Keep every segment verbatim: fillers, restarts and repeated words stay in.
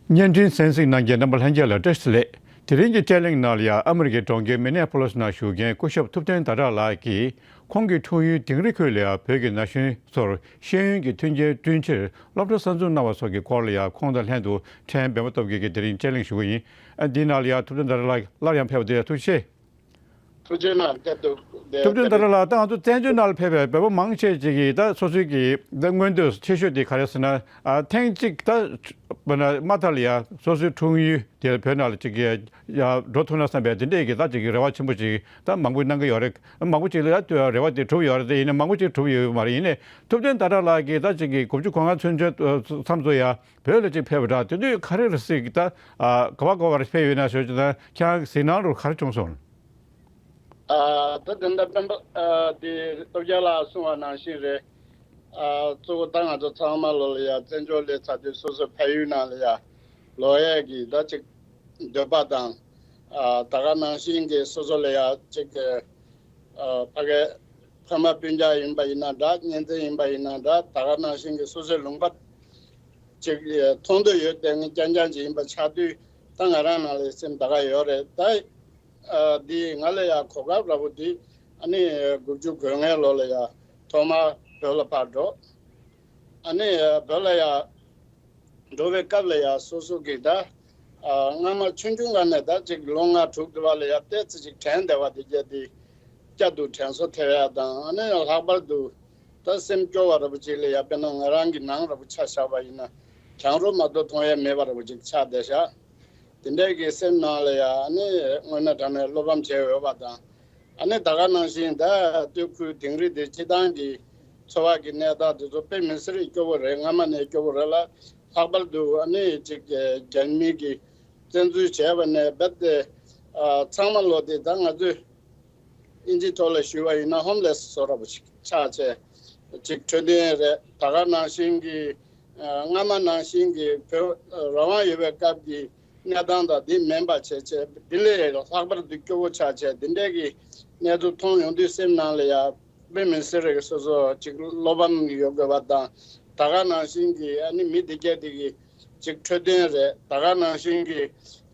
བརྙན་འཕྲིན་གསན་གཟིགས་གནང་མཁན་རྣམ་པ་ལྷན་རྒྱས་ལ་བཀྲ་ཤིས་བདེ་ལེགས། དེ་རིང་གི་དཔྱད་གླེང་ནང་ལ་ཡང་ཨ་མི་རི་ཀའི་གྲོང་ཁྱེར་མི་ནེ་ཕོ་ལིས་ནང་བཞུགས་མཁན་སྐུ་ཞབས་ཐུབ་བསྟན་ཟླ་གྲགས་ལགས་ཀྱིས་ཁོང་གི་འཁྲུངས་ཡུལ་དིང་རི་ཁུལ་ལ་ཡང་བོད་ཀྱི་ན་གཞོན་ཚོར་ཤེས་ཡོན་གྱི་མཐུན་རྐྱེན་བསྐྲུན་ཕྱིར་སློབ་གྲྭ་གསར་འཛུགས་གནང་བ་སོགས་ཀྱི་སྐོར་ལ་ཡང་ཁོང་དང་ལྷན་དུ་ཕྲན་འབེལ་པོ་སྟོབས་རྒྱས་ཀྱིས་དེ་རིང་དཔྱད་གླེང་ཞུ་གི་ཡིན། འདིའི་ནང་ལ་ཡང་ཐུབ་བསྟན་ཟླ་གྲགས་ལགས་སླར་ཡང་ཕེབས་པ་དེ་ལ་ཐུགས་རྗེ་ཆེ། ཐུགས་རྗེ་གནང་། ཐུབ་བསྟན་ཟླ་གྲགས་ལགས། ད་ང་ཚོ་བཙན་བྱོལ་ནང་ལ་ཕེབས་པའི་བོད་པ་མང་ཆེ་ཅིག་གིས་ད་སོ་སོའི་གི་ད་མངོན་འདོད་ཆེ་ཤོས་དེ་ག་རེ་ཟེར་ན། ཨ། ཐེངས་གཅིག་ད་བོད་ནས་མ་ཐར་ལ་ཡ་སོ་སོའི་འཁྲུངས་ཡུལ་དེ་བོད་ནང་ལ་ཅིག་གི་ཡ་འགྲོ་ཐུབ་ན་བསམ་པའི་དེ་འདྲས་ཀྱི་ད་ཅིག་གི་རེ་བ་ཆེན་པོ་ཅིག་ད་མང་པོས་གནང་གི་ཡོད་རེད། མང་པོ་ཅིག་ལ་ཡ་རེ་བ་དེ་གྲུབ་ཡོད་རེད། དེ་ཡིན་ན་མང་པོ་ཅིག་གྲུབ་ཡོད་མ་རེད། ཡིན་ནའི་ཐུབ་བསྟན་ཟླ་གྲགས་ལགས་ཀྱིས་ད་ཅིག་གི་དགུ་བཅུ་གོ་ལྔ་ཚུན་ཆད་མཚམས་སུ་ཡ་བོད་ལ་ཅིག་ཕེབས་པ་འདྲ། དེ་དུས་ག་རེ་རེད་ཟེར་གི་ད་ག་བ་ག་བ་རེ་ཕེབས་ཡོད་ན་ཞུ་ཅིག་ད་ཁྱེད་རང་གི་གཟིགས་སྣང་རུ་ག་རེ་བྱུང་སོང་། ཨ། ད་དེ་འདྲ་སྤེན་པ། ཨ། དེ་སྟོབས་རྒྱལ་ལགས་གསུངས་པ་ནང་བཞིན་རེད། ཨ། གཙོ་བོ་ད་ང་ཚོ་ཚང་མ་ལོ་ལ་ཡ་བཙན་བྱོལ་སླེབས་ཚར་དུས་སོ་སོའི་ཕ་ཡུལ་ནང་ལ་ཡ་ལོག་ཡས་ཀྱི་ད་ཅིག་འདོད་པ་དང་། ཨ། ད་ག་ནང་བཞིན་གྱི་སོ་སོ་ལ་ཡ་ཅིག་ཨ། ཕ་གའི་ཕ་མ་སྤུན་ཀྱག་ཡིན་པ་ཡིན་ན་འདྲ། གཉེན་ཚན་ཡིན་པ་ཡིན་ན་འདྲ། ད་ག་ནང་བཞིན་གྱི་སོ་སོའི་ལུང་པ་ཅིག་མཐོང་འདོད་ཡོད་དེ་ངས་རྐྱང་རྐྱང་ཅིག་ཡིན་པ་ཆགས་དུས་ད་ང་རང་ནང་ལ་སེམས་ད་ག་ཡོད་རེད། ད། ཨ། འདི་ང་ལ་ཡང་གོ་སྐབས་འདྲ་པོ་འདི། ཨ་ནི་དགུ་བཅུ་གོ་ལྔའི་ལོ་ལ་ཡང་ཐོག་མར་བོད་ལ་ཕར་འགྲོ། ཨ་ནི་བོད་ལ་ཡང་འགྲོ་བའི་སྐབས་ལ་ཡང་སོ་སོ་གི་ད། ཨ། སྔ་མ་ཆུང་ཆུང་སྒང་ནས་ད་ཅིག་ལོ་ལྔ་དྲུག་དེ་བ་ལ་ཡང་ཏོག་ཙམ་ཅིག་དྲན་བསྡད་པ་དེ་གྱད་དེ་བསྐྱར་དུ་དྲན་གསོ་ཐེབས་ཡ་དང་། ཨ་ནི་ལྷག་པར་དུ་ད་སེམས་སྐྱོ་བ་འདྲ་པོ་ཅིག་ལ་ཡང་དཔེར་ན་ང་རང་གི་ནང་འདྲ་པོ་ཆ་བཞག་པ་ཡིན་ན་གྱང་རོ་མ་གཏོགས་མཐོང་ཡ་མེད་པ་འདྲ་པོ་ཅིག་ཆགས་བསྡད་ཤག་དེ་འདྲའི་གི་སེམས་ནང་ལ་ཡང་ཨ་ནི་དངོས་གནས་དྲང་གནས་བློ་ཕམ་བྱས་ཡོད་པ་དང་། ཨ་ནི་ད་ག་ནང་བཞིན་ད་སྟོད་ཁུལ་དིང་རི་དེ་སྤྱི་བཏང་གི་འཚོ་བ་གི་གནས་སྟངས་དེ་ཚོ་དཔེ་མི་སྲིད་སྐྱོ་བོ་རེད། སྔ་མ་ནས་སྐྱོ་བོ་རེད་ལ། ལྷག་པར་དུ་ཨ་ནི་ཅིག་རྒྱ་མི་གི་བཙན་འཛུལ་བྱས་པ་ནས་རྦད་དེ། ཨ། ཚང་མ་ལོ་དེ་ད་ང་ཚོས་ཨིན་ཇིའི་ཐོག་ལ་ཞུས་པ་ཡིན་ན་ཧོམ་ལེས་བཟོ་འདྲ་པོ་ཅིག་ཆགས་བྱས་ཅིག་འཕྲོད་བསྟེན་རེད། ད་ག་ནང་བཞིན་གྱི། ཨ། སྔ་མ་ནང་བཞིན་གྱི་བོད་རང་དབང་ཡོད་པའི་སྐབས་ཀྱི་གནས་སྟངས་དང་འདི་མིན་པ་བྱས་བྱས། འདི་ལས་ལྷག་པར་དུ་སྐྱོ་བོ་ཆགས་བྱས་འདི་འདྲའི་གི་གནས་ཚུལ་མཐོང་ཡོང་དུས་སེམས་ནང་ལ་ཡ་དཔེ་མི་སྲིད་རེད། སོ་སོ་ཅིག་བློ་ཕམ་ཡོད་དགོས་པ་དང་། ད་ག་ནང་བཞིན་གྱི་ཨ་ནི་མི་འདི་གྱད་འདི་གི་ཅིག་འཕྲོད་བསྟེན་རེད། ད་ག་ནང་བཞིན་གྱི་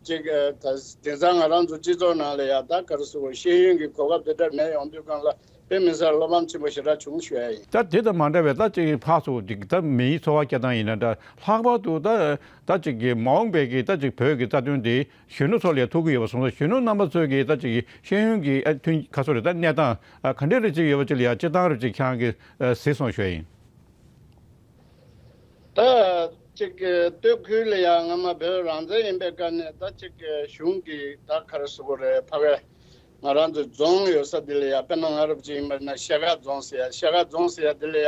ཅིག་ཨ། ད་དེང་སང་ང་རང་ཚོ་སྤྱི་ཚོགས་ནང་ལ་ཡ་ད་ག་རེ་ཟེར་དགོས། ཤེས་ཡོན་གྱི་གོ་སྐབས་དེ་འདྲ་མེད་ཡོང་དུས་སྒང་ལ་དཔེ་མི་སྲིད་བློ་ཕམ་ཆེན་པོ་ཞེ་དྲག་བྱུང་ཞུ་ཡ་ཡིན། ད་དེ་དང་མ་འདྲ་བའི་ད་ཅིག་ཕར་ཚུར་ཅིག་ད་མིའི་འཚོ་བ་སྐྱེལ་སྟངས་ཡིན་ན་འདྲ། ལྷག་པར་དུ་ད་ད་ཅིག་གི་མ་འོངས་པའི་གི་ད་ཅིག་བོད་ཀྱི་རྩ་དོན་དེ་གཞོན་ནུ་ཚོ་ལ་ཐུག་གི་ཡོད་པ་སོང་ཙང་། གཞོན་ནུ་རྣམ་པ་ཚོས་གི་ད་ཅིག་གི་ཤེས་ཡོན་གྱི་ཨ་མཐུན་ཁ་སོ་རེ་ད་གནས་སྟངས་ཨ་ག་འདྲ་རེ་ཅིག་ཡོད་པ་ཅིག་ལ་ཡ་སྤྱིར་བཏང་རེ་ཅིག་ཁྱེད་རང་གིས་ཨ་གཟིགས་སོང་ཞུ་ཡ་ཡིན། ད་ཅིག་སྟོད་ཁུལ་ལ་ཡ་སྔ་མ་བོད་རང་བཙན་ཡིན་པའི་སྐབས་ནས་ད་ཅིག་གཞུང་གི་ད་ག་རེ་ཟེར་དགོས་རེད། ཕ་གི་ང་རང་ཚོའི་རྫོང་ཡོད་ས་འདི་ལ་ཡ་དཔེར་ན་ང་རབས་ཅིག་ཡིན་པ་ན་ཤ་ཁ་རྫོང་ཟེར་ཡ། ཤ་ཁ་རྫོང་ཟེར་ཡ་འདི་ལ་ཡ་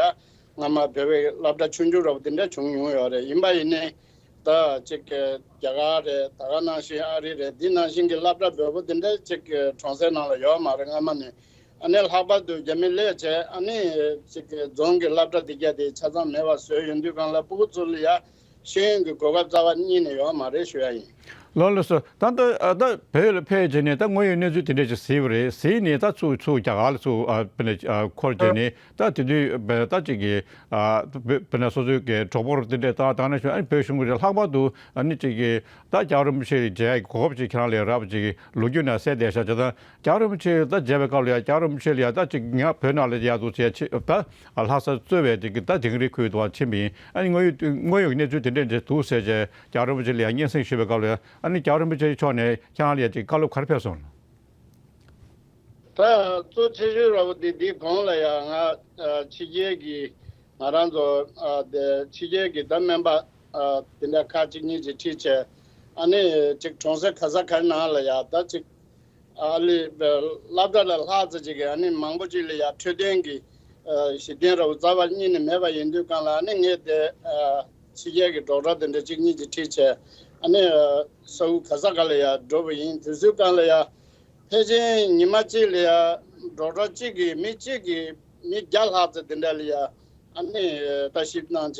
སྔ་མ་བོད་པའི་སློབ་གྲྭ་ཆུང་ཆུང་འདྲ་པོ་འདི་འདྲ་བྱུང་མྱོང་ཡོད་རེད། ཡིན་པ་ཡིན་ནའི་ད་ཅིག་རྒྱ་གར་རེད། ད་ག་ནང་བཞིན་ཨ་རི་རེད། འདི་ནང་བཞིན་གྱི་སློབ་གྲྭ་བོད་པོ་འདི་འདྲ་ཅིག་གྲོང་གསེབ་ནང་ལ་ཡོད་མ་རེད་སྔ་མ་ནས། ཨ་ནི་ལྷག་པར་དུ་རྒྱ་མི་སླེབས་བྱས་ཨ་ནི་ཅིག་རྫོང་གི་སློབ་གྲྭ་འདི་གྱད་དེ་ཆ་ཚང་མེད་པ་བཟོས་ཡོང་དུས་སྒང་ལ་སྤུ་གུ་ཚོ་ལ་ཡ་ཤེས་ཡོན་གྱི་གོ་སྐབས་རྩ་བ་ཉིད་ནས་ཡོད་མ་རེད་ཞུ་ཡ་ཡིན། ལགས་ལགས་སོ། ད་ལྟ་ཨ་ད་བོད་ལ་ཕེབས་རྗེས་ནས་ད་དངོས་ཡོད་གནས་ཚུལ་དེ་འདྲས་ཅིག་གཟིགས་པ་རེད། གཟིགས་ནས་ད་ཚུར་ཚུར་རྒྱ་གར་ལ་ཚུར་ཨ་དཔེར་ན་ཨ་འཁོར་རྗེས་ནས་ད་དེ་དུས་དཔེར་ན་ད་ཅིག་གི་ཨ་དཔེར་ན་སོ་སོའི་གི་གྲོགས་པོ་དེ་འདྲས་ད་ད་ནང་བཞིན་ཨ་ནི་བོད་གཞུང་གི་ལྷག་པར་དུ་ཨ་ནི་ཅིག་གི་ད་རྒྱལ་བ་རིན་པོ་ཆེ་མཇལ་ཡ་གོ་སྐབས་ཅིག་ཁྱེད་རང་ལ་རག་པ་ཅིག་ལོ་རྒྱུས་ནང་གསལ་བསྡད་ཤག་བྱས་ཙང་། རྒྱལ་བ་རིན་པོ་ཆེ་ད་མཇལ་བའི་སྐབས་ལ་ཡ་རྒྱལ་བ་རིན་པོ་ཆེ་ལ་ཡ་ད་ཅིག་ང་བོད་ནང་ལ་ཡ་འདུག་ཟེར་ཡ་ཆེ་ད་ལྷ་ས་གཙོས་པའི་དེ་གི་ད་དིང་རི་ཁུལ་དུ་ཕྱིན་པ་ཡིན། ཨ་ནི་དངོས་ཡོད་དངོས་ཡོད་གནས་ཚུལ་དེ་འདྲ་འདྲ་འདུག་ཟེར་བྱས་རྒྱལ་བ་རིན་པོ་ཆེ་ལ་ཡ་སྙན་སེང་ཞུས་པའི་སྐབས་ལ་ཡ་ཨ་ནི་རྒྱལ་བ་རིན་པོ་ཆེ་མཆོག་ནས་ཁྱེད་རང་ལ་ཡ་ཅིག་བཀའ་སློབ་ག་རེ་ཕེབས་སོང་། ད་གཙོ་ཆེ་ཤོས་ར་བོ་དེ་འདིའི་གོང་ལ་ཡ་ང་ཕྱི་རྒྱལ་གྱི་ང་རང་ཚོ་དེ་ཕྱི་རྒྱལ་གྱི་ད་སྨན་པ་དེ་འདྲ་ཁག་ཅིག་གཉིས་ཅིག་ཁྲིད་བྱས་ཨ་ནི་ཅིག་གྲོང་གསེབ་ག་ས་ག་ནང་ལ་ཡ་ད་ཅིག་ཨ་ལི། སློབ་གྲྭ་ལ་ལྷག་ཙམ་ཅིག་གི་ཨ་ནི་མང་པོ་ཅིག་ལ་ཡ་འཕྲོད་བསྟེན་གྱི་ཨ་གཞི་རྟེན་ར་བོ་རྩ་བ་ཉིད་ནས་མེད་པ་ཡིན་དུས་སྒང་ལ་ཨ་ནི་ངས་དེ་ཨ་ཕྱི་རྒྱལ་གྱི་ཌོག་ཊར་དེ་འདྲ་གཅིག་གཉིས་ཅིག་ཁྲིད་བྱས་ཨ་ནི་ཨ་ས་ཁུལ་ག་ས་ག་ལ་ཡ་འགྲོ་བ་ཡིན། དུས་ཚོད་སྒང་ལ་ཡ་ཕལ་ཆེར་ཉི་མ་གཅིག་ལ་ཡ་ཌོག་ཊར་གཅིག་གིས་མི་གཅིག་གིས་མི་བརྒྱ་ལྷག་ཙམ་དེ་འདྲ་ལ་ཡ། ཨ་ནི་ལྟ་ཞིབ་གནང་བྱས་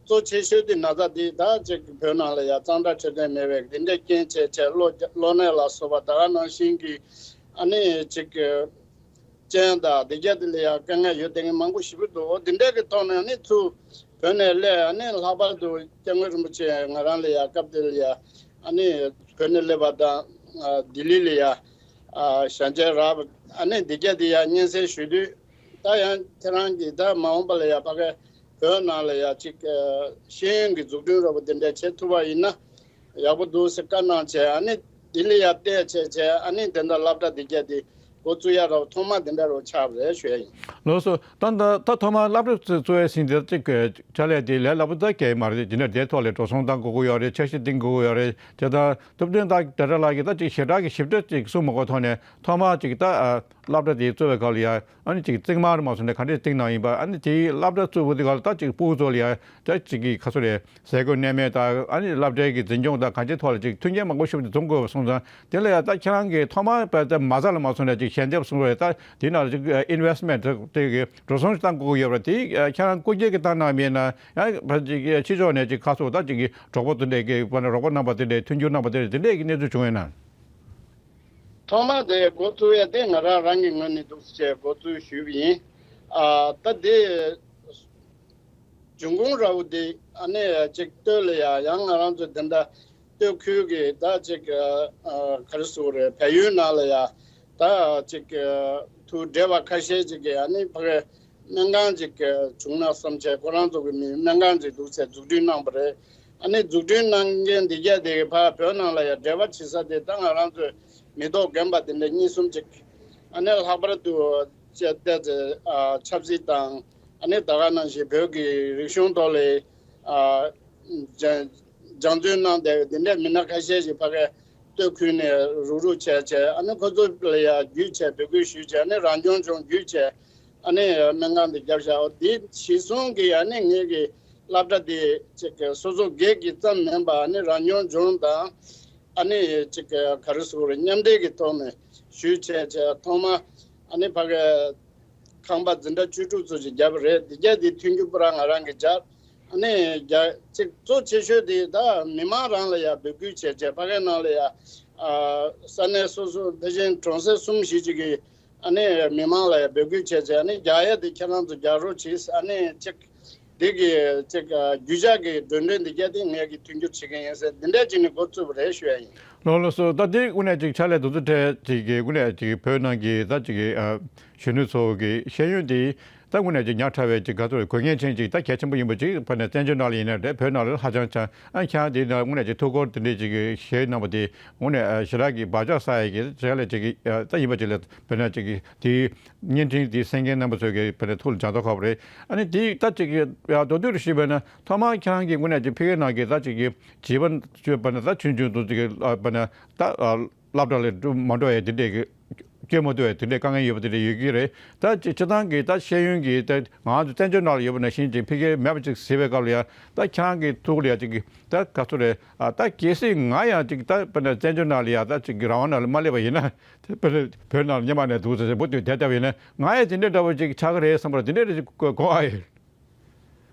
གཙོ་ཆེ་ཤོས་དེ་ན་ཚ་འདི་ད་ཅིག་བོད་ནང་ལ་ཡ་གཙང་སྦྲ་འཕྲོད་བསྟེན་མེད་པའི་འདི་འདྲའི་རྐྱེན་བྱས་བྱས་གློ་གློ་ནད་ལ་སོགས་པ་ད་ག་ནང་བཞིན་གྱི་ཨ་ནི་ཅིག་ ཅན་དང་དེ་གྱད་དེ་ལ་ཡང་དཀའ་ངལ་ཡོད་བསྡད་མཁན་མང་པོ་ཞེ་པོ་འདུག་འོ་དེ་འདྲ་གི་ཐོག་ནས་ནི་ཚུར་བོད་ནས་སླེབས། ཨ་ནི་ལྷག་པར་དུ་སྐྱབས་མགོན་རིན་པོ་ཆེ་ང་རང་ལ་ཡང་སྐབས་དེ་ལ་ཡང་ཨ་ནི་བོད་ནས་སླེབས་པ་དང་ལྡི་ལི་ལ་ཡང་ཞལ་མཇལ་རག་ཨ་ནི་དེ་གྱད་དེ་ཡང་སྙན་སེང་ཞུ་དུས། ད་ཡང་ཁྱེད་རང་གིས་ད་མ་འོངས་པ་ལ་ཡང་ཕ་གི་བོད་ནང་ལ་ཡང་ཅིག་ཤེས་ཡོན་གྱི་འཛུགས་སྐྲུན་འདྲ་པོ་དེ་འདྲ་བྱེད་ཐུབ་པ་ཡིན་ན། ཡག་པོ་འདུག་ཟེར་བཀའ་གནང་བྱས། ཨ་ནི་ལྡི་ལི་ཡར་བལྟས་བྱས་བྱས། ཨ་ནི་དེ་འདྲ་སློབ་གྲྭ་དེ་གྱད་དེ་འགོ་བཙུགས་ཡ་རོགས་ཐོག་མ་དེ་འདྲ་རོགས་ཆགས་པ་རེད་ཞུ་ཡ་ཡིན། ལགས་སོ། ད་ད་ད་ཐོག་མ་སློབ་གྲྭ་བཙུགས་བཙུགས་ཡ་ཟིན་དེ་ཅིག་ཕྱག་ལས་དེ་ལས་སླ་པོ་ད་གས་མ་རེད། དེ་འདྲ་དེ་ཐོག་ལ་འགྲོ་སོང་བཏང་དགོས་ཀྱི་ཡོད་རེད། འཆར་གཞི་བཏིང་དགོས་ཀྱི་ཡོད་རེད། དེ་ད་ཐུབ་བསྟན་ད་དྲ་གྲགས་ལགས་ཀྱིས་ད་ཅིག་ཞེ་དྲག་གི་ཞིབ་ཕྲ་ཅིག་གསུངས་མ་དགོས་ཐོག་ནས་ཐོག་མ་ཅིག་ད་སློབ་གྲྭ་དེ་བཙུགས་པའི་སྐབས་ལ་ཡ། ཨ་ནི་ཅིག་བརྩེགས་མ་རེད་མ་སོང་ནས་ག་འདྲས་བརྩེགས་གནང་ཡིན་པ། ཨ་ནི་དེའི་སློབ་གྲྭ་བཙུགས་པ་དེ་ག་ལ་ད་ཅིག་ཕྲུ་གུ་ཚོ་ལ་ཡ་ད་ཅིག་གི་ཁ་སོ་རེད། ཟས་གོས་གནས་མལ་དང་ཨ་ནི་སློབ་གྲྭའི་གི་འཛིན་སྐྱོང་དང་གང་ཅིའི་ཐོག་ལ་ཅིག་མཐུན་རྐྱེན་མང་པོ་ཞིག་འཛོམས་དགོས་པ་སོང་ཙང་། དེ་ལ་ཡ་ད་ཁྱེད་རང་གིས་ཐོག་མར་བལྟས་ད་མ་རྩ་ལ་མ་སོང་ནས་ཅིག་ཞལ་འདེབས་གསུངས་པ་རེད། ད་དེ་ནང་ལ་ཅིག་ཨིན་ཝེ་སི་མེན་ཊི་དེ་གི་འགྲོ་སོང་ཞིག་བཏང་དགོས་ཀྱི་ཡོད་པ་དེ་ཁྱེད་རང་སྐུ་སྒེར་གྱི་བཏང་གནང་མིན་ན། ཡང་ཕ་ཅིག་ཕྱི་ཕྱོགས་ནས་ཅིག་ཁ་སོ་ད་ཅིག་གི་གྲོགས་པོ་དེ་འདྲས་ཀྱི་བར་ན་རོགས་པ་གནང་པ་དེ་འདྲས་མཐུན་འགྱུར་གནང་པ་དེ་འདྲས་དེ་འདྲས་ཀྱི་གནས་ཚུལ་བྱུང་ཡོད་ན། ཐོག་མ་དེ་འགོ་བཙུགས་ཡས་དེ་ང་རང་རང་གི་ངོས་ནས་འདུག་སེ་འགོ་བཙུགས་ཞུས་པ་ཡིན། ཨ་ད་དེ་འབྱུང་ཁུངས་ར་བོ་དེ་ཨ་ནི་ཅིག་སྟོད་ལ་ཡ་ཡང་ང་རང་ཚོ་དེ་འདྲ་སྟོད་ཁུལ་གྱི་ད་ཅིག་ཨ་ག་རེ་ཟེར་དགོས་རེད། བལ་ཡུལ་ནང་ལ་ཡ་ད་ཅིག་ཐུགས་འབྲེལ་བ་ཁ་ཤས་ཅིག་གིས་ཨ་ནི་ཕ་གི་སྨན་ཁང་ཅིག་བྱུང་ན་བསམ་བྱས་ཁོ་རང་ཚོ་གི་མི་སྨན་ཁང་ཅིག་འདུག་སེ་འཛུགས་སྐྲུན་གནང་པ་རེད། ཨ་ནི་འཛུགས་སྐྲུན་གནང་མཁན་འདི་གས་དེ་གི་ཕར་བོད་ནང་ལ་ཡང་འབྲེལ་བ་བྱེད་ས་དེ་ད་ང་རང་ཚོའི་མི་ཐོག་རྒན་པ་དེ་འདྲ་གཉིས་གསུམ་ཅིག་ཨ་ནི་ལྷག་པར་དུ་བྱས་ཏེ་ཨ་ཆབ་སྲིད་དང་། ཨ་ནི་ད་ག་ནང་བཞིན་བོད་ཀྱི་རིག་གཞུང་ཐོག་ལ་ཨ་སྦྱང་སྦྱང་བརྩོན་གནང་བསྡད་པའི་དེ་འདྲའི་མི་སྣ་ཁ་ཤས་ཤིག་ཕ་གིའི་སྟོད་ཁུལ་ནས་རུག་རུག་བྱས་བྱས། ཨ་ནི་ཁོ་ཚོ་ལ་ཡང་བརྒྱུད་བྱས་འབོད་སྐུལ་ཞུས་བྱས། ཨ་ནི་རང་སྐྱོང་ལྗོངས་བརྒྱུད་བྱས། ཨ་ནི་སྨན་ཁང་དེ་བརྒྱབ་བཞག་འོ་དེ་གཞི་བཟུང་གིས་ཨ་ནི་ངེད་ཀྱི་སློབ་གྲྭ་དེ་ཅིག་སོ་སོ་སྒེར་གྱི་ཙམ་མིན་པ། ཨ་ནི་རང་སྐྱོང་ལྗོངས་དང་ཨ་ནི་ཅིག་ག་རེ་ཟེར་དགོས་རེད། མཉམ་འབྲེལ་གྱི་ཐོག་ནས་ཞུས་བྱས་བྱས། ཐོག་མ་ཨ་ནི་ཕ་གིའི་ཁང་པ་འཛིན་གྲྭ་བཅུ་དྲུག་ཚོ་ཞིག་བརྒྱབ་པ་རེད། འདི་གས་འདི་མཐུན་འགྱུར་པུ་ར་ང་རང་གིས་བརྒྱབ། ཨ་ནི་རྒྱ་ཅིག་གཙོ་ཆེ་ཤོས་དེ་ད་མི་མང་རང་ལ་ཡང་འབོད་སྐུལ་བྱས་བྱས། ཕ་གི་ནང་ལ་ཡང་ཨ་ས་གནས་སོ་སོ་དེ་བཞིན་གྲོང་གསེབ་གསུམ་བཞི་ཅིག་གི་ཨ་ནི་མི་མང་ལ་ཡང་འབོད་སྐུལ་བྱས་བྱས། ཨ་ནི་རྒྱག་ཡ་དེ་ཁྱེད་རང་ཚོ་རྒྱག་རོགས་གྱིས། ཨ་ནི་ཅིག་འདི་གི་ཅིག་ཨ་རྒྱུ་ཆ་གི་འགྲོ་གྲོན་འདི་གས་དེ་ངས་ཀྱི་མཐུན་འགྱུར་བྱེད་ཀྱི་ཡིན་ཟེར། འདི་འདྲས་ཅིག་ནས་འགོ་བཙུགས་པ་རེད་ཞུ་ཡ་ཡིན། ལགས་ལགས་སོ། ད་དེ་དངོས་གནས་ཅིག་ཕྱག་ལས་དེ་ཚོ་འཕྲལ་ཅིག་གི་དངོས་གནས་ཅིག་བོད་ནང་གི་ད་ཅིག་གི་ཨ་གཞོན་ནུ་ཚོ་གི་ཤེས་ཡོན་དེ་ད་དངོས་གནས་ཅིག་ཉག་ཕྲ་བའི་ཅིག་ག་ཚོད་དགོས་ངེས་ཅན་ཅིག་ད་གལ་ཆེན་པོ་ཡིན་པ་ཅིག་དཔེར་ན་བཙན་བྱོལ་ནང་ལ་ཡིན་ན་རེད། བོད་ནང་ལ་ཧ་ཅང་ཆགས། ཨ་ཁྱེད་རང་དེ་ན་དངོས་གནས་ཅིག་ཐུགས་ཁུར་དེ་འདྲས་ཅིག་གི་བཞེས་གནང་པ་དེ་དངོས་གནས་ཨ་ཞེ་དྲག་གི་བག་ཆགས་ཟ་ཡ་གི་ཕྱག་ལས་ཅིག་གི་ཨ་ད་ཡིན་པ་ཅིག་ལ། དཔེར་ན་ཅིག་གི་དེའི་བརྙན་འཕྲིན་དེ་གསན་མཁན་རྣམ་པ་ཚོས་གི་དཔེར་ན་ཐུགས་ལ་འཇགས་མདོག་ཁ་པོ་རེད། ཨ་ནི་དེ་ད་ཅིག་གི་ཡ་མདོར་བསྡུས་རུ་ཞུས་པ་ན་ཐོག་མར་ཁྱེད་རང་གི་དངོས་གནས་ཅིག་ཕ་གི་ནང་གི་ད་ཅིག་གི་བྱིས་པ་ཚོས་དཔེར་ན་ད་ཆུང་ཆུང་དུས་ཅིག་གི་ཨ་དཔེར་ན་ད་ཨ་སློབ་གྲྭ་ལ་འགྲོ་མ་འགྲོ་ཡ་དེ་འདྲས་གི་སྐྱོན་མ་ཐུབ་པའི་དེ་འདྲའི་དཀའ་ངལ་ཡོད་པ་དེ་འདྲ་ཡོད་ཀྱི་རེད། ད་སྤྱི་སྤྱི་བཏང་གི་ད་ཤེས་ཡོན་གྱི་ད་ང་ཚོ་བཙན་བྱོལ་ནང་ལ་ཡོད་པ་ནང་བཞིན་ཅིག་ཕ་གིར་མེད་པ་ཅིག་ཟེར་བའི་སྐབས་ལ་ཡ། ད་ཁྱེད་རང་གི་ཐུགས་ལ་ཡ་ཅིག་གི་ད་ག་ཚོད་རེད། ཨ་ད་གལ་སྲིད་ང་ཡང་ཅིག་ད་དཔེར་ན་བཙན་བྱོལ་ནང་ལ་ཡ་ད་ཅིག་གི་རང་དབང་ནང་ལ་མ་སླེབས་པ་ཡིན་ན། དཔེར་ན་བོད་ནང་ལ་སྔོན་མ་ནས་འདུག་ཟེར་ཟེར་བུ་དུས་བསྡད་བསྡད་པ་ཡིན་ན་ང་ཡང་དེ་འདྲ་འདྲ་བོ་ཅིག་ཆགས་ཀྱི་རེད་བསམ་པ་དེ་འདྲ་རེ་ཅིག་གོ་གོ་ཨ་ཡོད།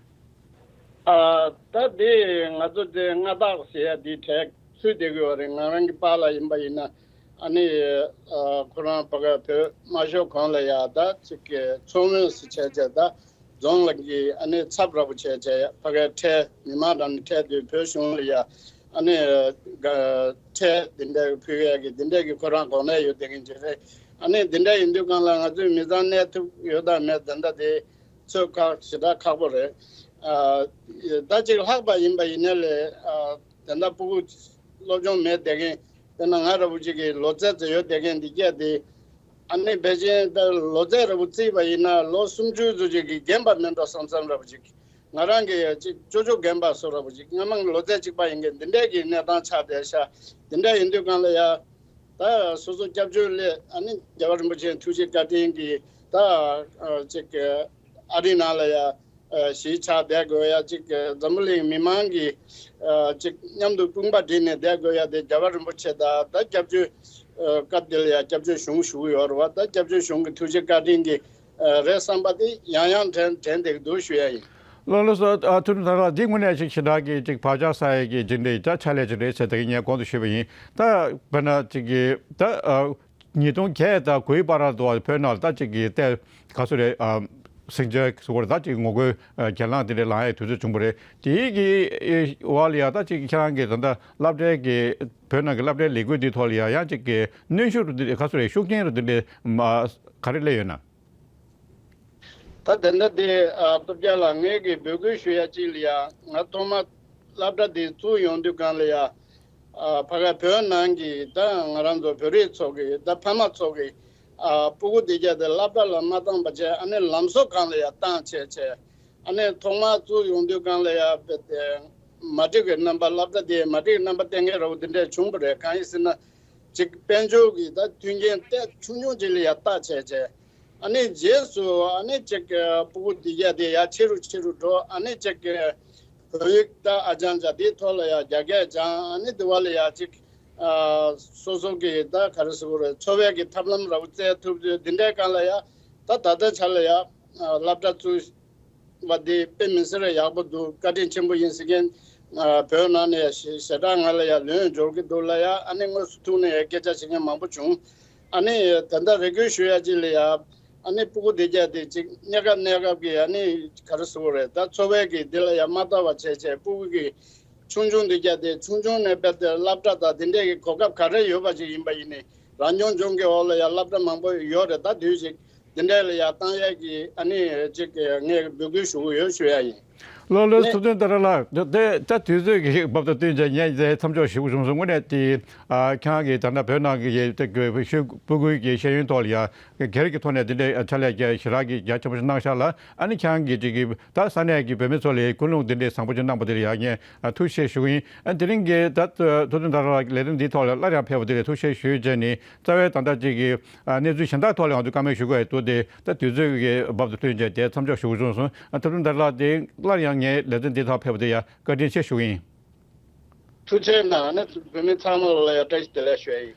ཨ་ད་དེ་ང་ཚོ་དེ་སྔ་རྟགས་ཟེར་ཡ་དེ་གྲས་ཚུད་བསྡད་དགོས་པ་རེད། ང་རང་གི་པཱ་ལགས་ཡིན་པ་ཡིན་ན་ཨ་ནི་ཨ་ཁོ་རང་ཕ་གི་བོད་མ་ཤོར་གོང་ལ་ཡ་ད་ཅིག་གི་མཚོ་སྔོན་ཟེར་བྱས་བྱས། ད་རྫོང་ལ་གི་ཨ་ནི་ཚབ་ར་བོ་བྱས་བྱས། ཕ་གིར་ཁྲལ་མི་མང་རང་ནས་ཁྲལ་དུས་བོད་གཞུང་ལ་ཡ་ཨ་ནི་ཁྲལ་དེ་འདྲ་ཕུལ་ཡ་གི་དེ་འདྲ་གི་ཁོ་རང་གོ་གནས་ཡོད་བསྡད་མཁན་ཅིག་རེད། ཨ་ནི་དེ་འདྲ་ཡིན་དུས་སྒང་ལ་ང་ཚོའི་མི་ཚང་གནས་ཐུབ་ཡོད་དང་མེད་དེ་འདྲ་དེ་ཚོད་ཁག་ཞེ་དྲག་ཁག་པོ་རེད། ཨ་ད་ཅིག་ལྷག་པ་ཡིན་པ་ཡིན་ནའི་ལས་ཨ་དེ་འདྲ་སྤུ་གུ་སློབ་སྦྱོང་མེད་བསྡད་མཁན། དཔེར་ན་ང་འདྲ་བོ་ཅིག་གི་ལོ་ཙཱ་ཙམ་ཡོད་བསྡད་མཁན་འདི་གས་དེ། ཨ་ནི་ཕལ་ཆེར་ད་ལོ་ཙཱ་འདྲ་བོ་བརྩིས་པ་ཡིན་ན་ལོ་སུམ་ཅུ་ཙམ་ཅིག་གི་རྒན་པ་མིན་འགྲོ་བསམ་བསམ་འདྲ་བོ་ཅིག་ང་རང་གི་ཅིག་ཅོ་ཅོ་རྒན་པ་བཟོ་འདྲ་བོ་ཅིག་སྔ་མ་ལོ་ཙཱ་གཅིག་པ་ཡིན་མཁན་འདི་འདྲས་ཀྱི་གནས་སྟངས་ཆགས་བསྡད་ཤག་འདི་འདྲ་ཡིན་དུས་སྒང་ལ་ཡ། ད་སོ་སོ་སྐྱབས་བཅོལ་སླེབས། ཨ་ནི་རྒྱལ་བ་རིན་པོ་ཆེའི་ཐུགས་རྗེ་བཀའ་དྲིན་གྱིས་ད་ཅིག་ཨ་རི་ནང་ལ་ཡ། ཨ་གཞིས་ཆགས་བསྡད་དགོས་ཡ་ཅིག་འཛམ་བུ་གླིང་མི་མང་གིས་ཨ་ཅིག་མཉམ་དུ་དཔུང་པ་བསྒྲིལ་ནས་བསྡད་དགོས་ཡ་དེ་རྒྱལ་བ་རིན་པོ་ཆེ་དང་ད་སྐྱབས་བཅོལ་ཨ་སྐབས་དེ་ལ་ཡ་སྐྱབས་བཅོལ་གཞུང་བཞུགས་ཡོད་རེད་བ། ད་སྐྱབས་བཅོལ་གཞུང་གི་ཐུགས་རྗེ་བཀའ་དྲིན་གྱིས་ཨ་རེད་བསམ་པ་དེ་ཡང་ཡང་དྲན་དྲན་བསྡད་ཀྱི་འདུག་ཞུ་ཡ་ཡིན། ལགས་ལགས་སོ། ཨ་ཐུབ་བསྟན་ལགས་འདི་དངོས་གནས་ཅིག་ཞེ་དྲག་གི་ཅིག་བག་ཆགས་ཟ་ཡ་གི་ཅིག་འདྲའི་ད་ཕྱག་ལས་ཅིག་རེད་ཟེར་ད་གིན་ངས་གོང་དུ་ཞུས་པ་ཡིན། ད་དཔེར་ན་ཅིག་གི་ད་ཨ། ཉིས་སྟོང་བརྒྱད་དང་དགུའི་བར་དུ་བོད་ནང་ལ་ད་ཅིག་གི་ཏེ་ག་ཚོད་རེད། ཨ། ཟིང་ཆ་ཟེར་བ་རེད། ད་ཅིག་ངོ་རྒོལ་ཨ་གྱེན་ལངས་དེ་འདྲ་ལངས་ཡའི་དུས་ཚོད་བྱུང་བ་རེད། དེའི་གི་ཨེ་བར་ལ་ཡ་ད་ཅིག་ཁྱེད་རང་གི་ད་ལྟ་སློབ་གྲྭའི་གི་བོད་ནང་གི་སློབ་གྲྭའི་ལས་འགུལ་འདིའི་ཐོག་ལ་ཡ་ཡང་ཅིག་གི་གནོན་ཤུགས་རུ་འདི་ག་ཚོད་རེད། ཤུགས་རྐྱེན་རུ་འདི་འདྲ་མ་ག་རེ་སླེབས་ཡོད་ན། ད་དེ་འདྲ་དེ་ཨ་སྟོབས་རྒྱལ་ལགས། ངས་གི་འབོད་སྐུལ་ཞུ་ཡ་གཅིག་ལ་ཡ། ང་ཐོག་མ་སློབ་གྲྭ་དེ་བཙུགས་ཡོང་དུས་སྒང་ལ་ཡ། ཨ་ཕ་ག་བོད་ནང་གི་ད་ང་རང་ཚོ་བོད་རིགས་ཚོ་གི་ད་ཕ་མ་ཚོ་གི་ཨ་སྤུ་གུ་དེ་གྱ་དེ་སློབ་གྲྭ་ལ་མ་བཏང་བ་བྱས། ཨ་ནི་ལམ་བཟོ་སྒང་ལ་ཡ་བཏང་བྱས་བྱས། ཨ་ནི་ཐོག་མར་བཙུགས་ཡོང་དུས་སྒང་ལ་ཡ་དཔེ་དེ་མ་ཊིག་གི་རྣམ་པ། སློབ་གྲྭ་དེ་མ་ཊིག་རྣམ་པ་སྟོན་མཁན་ར་བ་དེ་འདྲ་བྱུང་བ་རེད། གང་ཡིན་ཟེར་ན་ཅིག་དཔལ་འབྱོར་གྱི་ད་མཐུན་རྐྱེན་ཏོག་ཆུང་ཆུང་ཅིག་ལ་ཡ་བལྟས་བྱས་བྱས། ཨ་ནི་རྗེས་སུ་ཨ་ནི་ཅིག་སྤུ་གུ་དེ་གྱ་དེ་ཡ་ཆེ་རུ་ཆེ་རུ་འགྲོ། ཨ་ནི་ཅིག་བོད་ཡིག་ད་ཨ་ཅང་ཅང་དེའི་ཐོག་ལ་ཡ་རྒྱ་སྐད་སྦྱང་། ཨ་ནི་དེ་བ་ལ་ཡ་ཅིག་ཨ་སོ་སོ་གི་ད་ག་རེ་ཟེར་དགོས་རེད། འཚོ་བའི་གི་ཐབས་ལམ་ར་བ་བཙལ་ཐུབ་དུས། དེ་འདྲའི་སྒང་ལ་ཡ་ད་ད་ལྟའི་ཆ་ལ་ཡ་ཨ་སློབ་གྲྭ་བཙུགས་བ་དེ་དཔེ་མི་སྲིད་ཡག་པོ་འདུག་བཀའ་དྲིན་ཆེན་པོ་ཡིན་ཟེར་མཁན་ཨ་བོད་ནང་ནས་ཞེ་ཞེ་དྲག་ང་ལ་ཡ་ལོན་འབྱོར་གི་འདུག་ལ་ཡ། ཨ་ནི་དངོས་སུ་ཐུག་ནས་ཡ་སྐད་ཆ་བཤད་མཁན་མང་པོ་བྱུང་། ཨ་ནི་ད་ལྟ་རེ་སྐུལ་ཞུ་ཡ་གཅིག་ལ་ཡ། ཨ་ནི་སྤུ་གུ་དེ་གྱ་དེ་ཅིག་གནས་སྐབས་གནས་སྐབས་ཀྱི་ཨ་ནི་ག་རེ་ཟེར་དགོས་རེད། ད་འཚོ་བའི་གི་དེ་ལ་ཡ་མ་ལྟ་བ་བྱས་བྱས། སྤུ་གུ་གི་ཆུང་ཆུང་དེ་གྱ་དེ་ཆུང་ཆུང་ནས་དཔེ་དེ་སློབ་གྲྭ་དང་དེ་འདྲས་ཀྱི་གོ་སྐབས་ག་རེ་ཡོད་པ་ཅིག་ཡིན་པ་ཡིན་ནའི་རང་སྐྱོང་ལྗོངས་ཀྱི་འོག་ལ་ཡ་སློབ་གྲྭ་མང་པོ་ཡོད་རེད། ད་དུས་ཅིག་དེ་འདྲས་ལ་ཡ་བཏང་ཡས་ཀྱི་ཨ་ནི་ཅིག་ངས་འབོད་སྐུལ་ཞུ་གི་ཡོད་ཞུ་ཡ་ཡིན། ལགས་ལགས། ཨ་ནི་ཐུབ་བསྟན་དར་ལགས། དེ་ད་དུས་ཚོད་ཀྱི་བབ་དང་བསྟུན་བྱས་ངས་མཚམས་འཇོག་ཞུ་དགོས་བྱུང་སོང་། དངོས་གནས་དེ་ཨ་ཁྱེད་རང་གིས་ད་ལྟ་བོད་ནང་གི་ཡ་དེ་གི་ཤོད་སྤུ་གུའི་གི་ཤེས་ཡོན་ཐོག་ལ་ཡ་སྒེར་གྱི་ཐོག་ནས་དེ་འདྲའི་ཕྱག་ལས་ཞེ་དྲག་གི་རྒྱ་ཆེན་པོ་ཞིག་གནང་ཤག་ལ། ཨ་ནི་ཁྱེད་རང་གིས་ཅིག་གི་ད་ས་གནས་ཀྱི་བོད་མི་ཚོ་ལ་ཀུན་སློང་འདི་འདྲའི་བཟང་པོ་ཅིག་གནང་བ་དེ་ལ་ཡ་ངས་ཨ་ཐུགས་རྗེ་ཆེ་ཞུ་གི་ཡིན། ཨ་དེ་རིང་གི་ད་ཐུབ་བསྟན་དར་ལགས་ལས་རིམ་འདིའི་ཐོག་ལ་སླར་ཡང་ཕེབས་པ་དེ་ལ་ཐུགས་རྗེ་ཆེ་ཞུས་བྱས་ནས། རྩ་བའི་ད་ལྟ་ཅིག་གི་ཨ་གནས་ཚུལ་གཞན་དག་ཐོག་ལ་ང་ཚོས་བཀའ་མོལ་ཞུ་དགོས་འདུག་སྟེ། ད་དུས་ཚོད་ཀྱི་བབ་དང་བསྟུན་བྱས་དེ་མཚམས་འཇོག་ཞུ་དགོས་བྱུང་སོང་། ཨ་ཐུབ་བསྟན་དར་ལགས། དེ་སླར་ཡང་ངས་ལེ་ཚན་འདིའི་ཐོག་ཕེབས་པ་དེ་ཡ་བཀའ་དྲིན་ཆེ་ཞུ་གི་ཡིན། ཐུགས་རྗེ་གནང་། ཨ་ནི་བོད་མི་ཚང་མ་ལ་ཡང་བཀྲ་ཤིས་བདེ་ལེགས་ཞུ་ཡ་ཡིན།